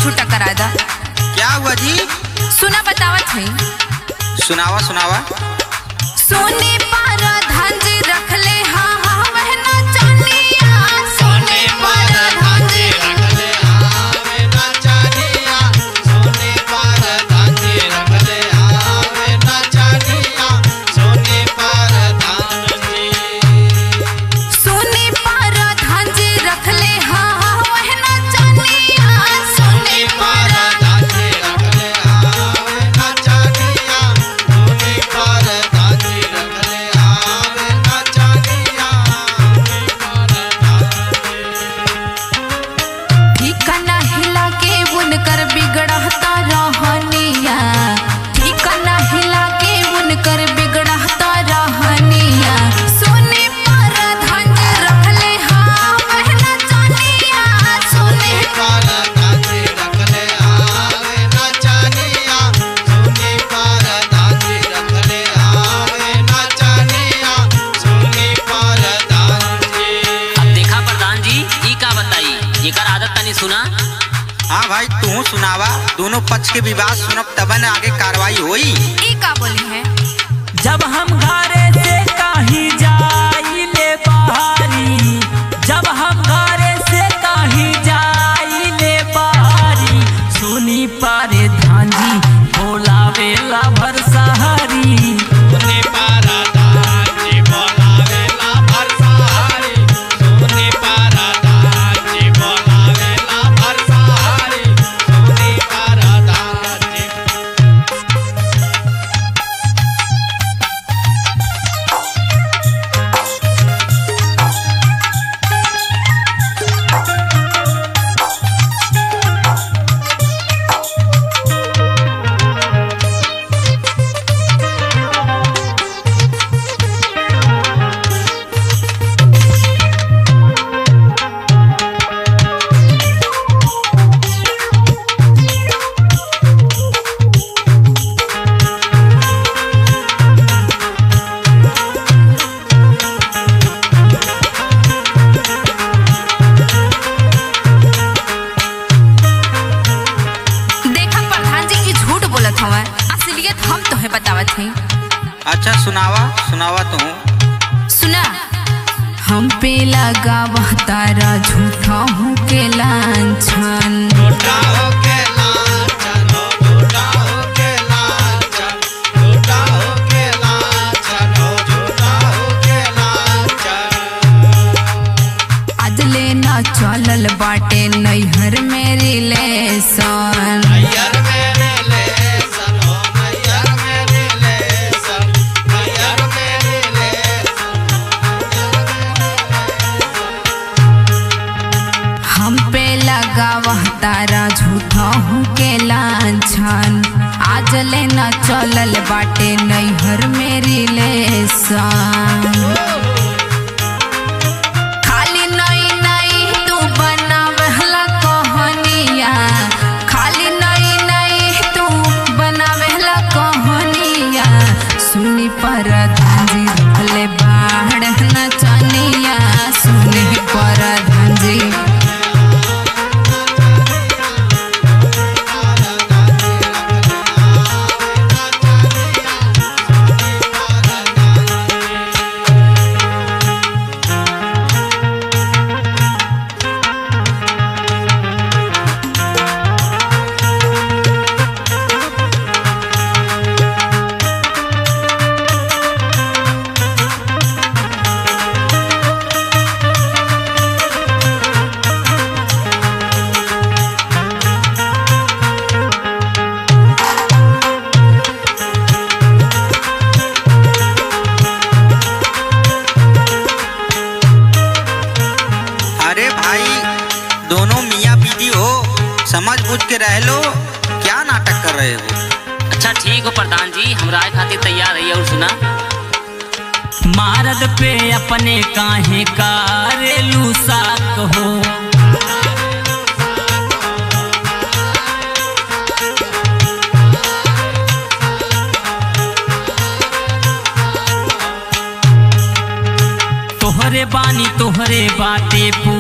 छूटा करा दा। क्या हुआ जी? सुना बतावत हई। सुनावा सुनावा। सोने पर धान जी रख ले हाँ हाँ वहना चानिया। सोने पर धान जी रख ले आवे ना चानिया, सोने पर धान जी रख ले आवे ना चानिया, सोने पर धान जी। सोने पर धान जी रख ले हाँ हाँ वहना चानिया। सोने पर धान जी रख ले आवे ना चानिया, सोने पर धान जी रख ले आवे ना चानिया, सोने पर धान जी। ठिकाना हिला के बुनकर बिगड़ता रहनिया। ठिकाना हिला के बुनकर बिगड़ता रहनिया। सोने पर धान जी रख ले हाँ वहना चानिया। सोने पर धान जी रख ले आवे ना चानिया, सोने पर धान जी रख ले आवे ना चानिया, सोने पर धान जी। अब देखा प्रधान जी, ई का बताई एकर आदत तनी सुना। हाँ भाई तू सुनावा, दोनों पक्ष के विवाद सुनब तब न आगे कार्रवाई होई। ई का बोली है? जब हम घरे से कहीं जाइले बाहरी, जब हम घरे से कहीं जाइले बाहरी, सुनी पारे धांजी बोलावेला भरसहारी। सोने पर धान जी बोलावेला भरसहारी, सोने पर धान जी बोलावेला भरसहारी, सोने पर धान जी। देखा प्रधान जी ई झूठ बोलत हवन, असलियत हम तोहे बतावत हई। अच्छा सुनावा सुनावा तू। सुना, हम पे लगावा तारा झूठा हूँ के लांछन। झूठा होके लांछन हो, झूठा होके लांछन, झूठा होके लांछन हो, झूठा होके लांछन। आज लेना चलल बाटे नैहर में रिलेशन। नैहर मेरे लेसन हो, नैहर मेरे लेसन, नैहर मेरे लेसन, हम पे लगावा तारा झूठा हूँ के लांछन। आज लेना चलल बाटे नैहर में रिलेशन। खाली नई नई तू बनावेला कहानिया। खाली नई नई तू बनावेला कहानिया। सुनी पर धांजी रखले बाढ़ नचनिया। सुनी पर धांजी। अरे भाई दोनों मियाँ बीवी हो, समझ बूझ के रह लो, क्या नाटक कर रहे हो? अच्छा ठीक हो प्रधान जी, हम राय खातिर तैयार है। और सुना, मारद पे अपने काहे कारेलू साक हो, तोहरे बानी तोहरे बाटे पूरा